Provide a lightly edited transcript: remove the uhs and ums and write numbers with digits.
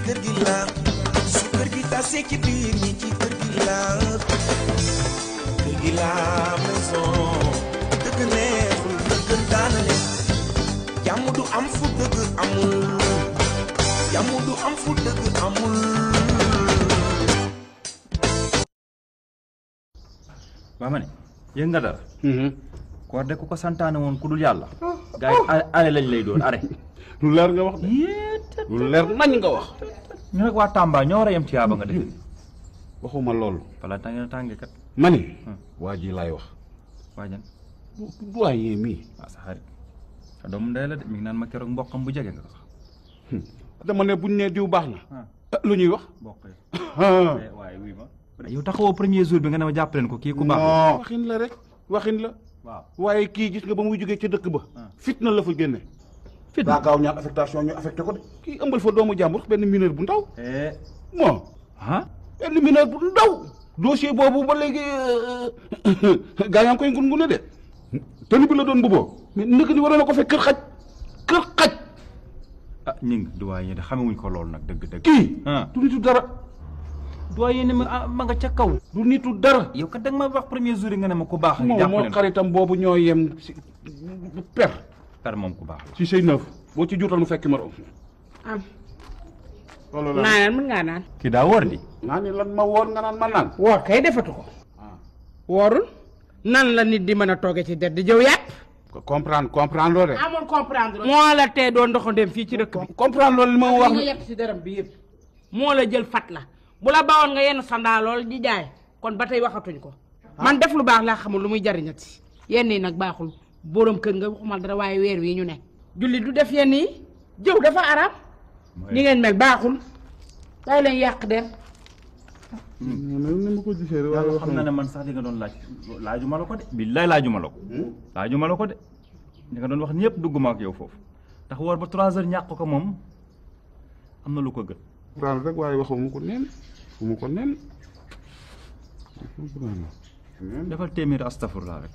kër gi la su kër gi tasee ci biir ñi ci kër gi la kër gi la maison dëgg neexul dëgg daanale jàmm du am fu dëgg amul jàmm du am fu dëgg amul. waa ma ne yëg nga dara. koor de ku ko santaane woon ku dul yàlla. gars yi are lañ lay doon are. lu leer nga wax de. lu leer nañ nga wax. ñu rek waa Tamba ñoo war a yem ci yaaba nga def. waxuma loolu. balaa tàngee tàngee kat. ma ni. waa ji laay wax. waa jan. waaye mii. waaw sa xarit. sa doomu ndey la de mi ngi naan ma keroog mboqam bu jege nga ko sax. dama ne buñ nee diw baax na. lu ñuy wax. mboq yi. waaye wuy ma. yow taxawoo premier jour bi nga ne ma jàpp leen ko kii ku baax la. waxin la rek waxin la. waaw waaye kii gis nga ba muy jógee ca dëkk ba. fitna la fa génne. fitna daa gaaw ñaan affectation ñu affecté ko de. kii ëmbal fa doomu jàmbur benn mineur bu ndaw. bon. benn mineur bu ndaw. dossier boobu ba léegi gaa yaa ngi koy ngune de. tëni bi la doon bu boo mais nëkk ni waroon na ko fekk kër xaj. kër xaj. ah ñu ngi doyen de xamewuñ ko loolu nag dëgg-dëgg. kii. du nitu dara. doyen ne ma nga ca kaw. du nitu dara. yow kat da nga ma wax premier jour yi nga ne ma ku baax. moom moo xaritam boobu ñoo yem si per. per moom ku baax la. si say neuf boo ci juutal mu fekk ma room. am. loolu la naanal mën ngaa naan. kii daa wóor di. naa ni lan ma woor nga naan ma naan. woor kay defatu ko. woorul. nan la nit di mën a tooge ci der di jëw yàpp. comprendre loo de. amul comprendre. moo la tee doon ndoxandem fii ci dëkk bi. comprendre loolu li ma wax. nga yett si deram bi yëpp. moo la jël fat la. bu la bawoon nga yenn sandaa lool di jaay kon ba tey waxatuñ ko. man def lu baax laa xamul lu muy jariñati. yenn yi nag baaxul borom kër nga waxumal dara waaye weer wi ñu ne. julli du def yenn yi jëw dafa araam. ni ngeen mel baaxul. day leen yàq der. ni ma ko gisee rek yàlla xam na ne man sax li nga doon laajuma la ko de. billaay laajuma la ko. laajuma la ko de. li nga doon wax ñëpp dugguma ak yow foofu. ndax woor ba 3 heures ñàkk ko moom am na lu ko gën. comprendre rek waaye waxuma ko neen. waxuma ko neen. defal téeméeri astafurlaa rek.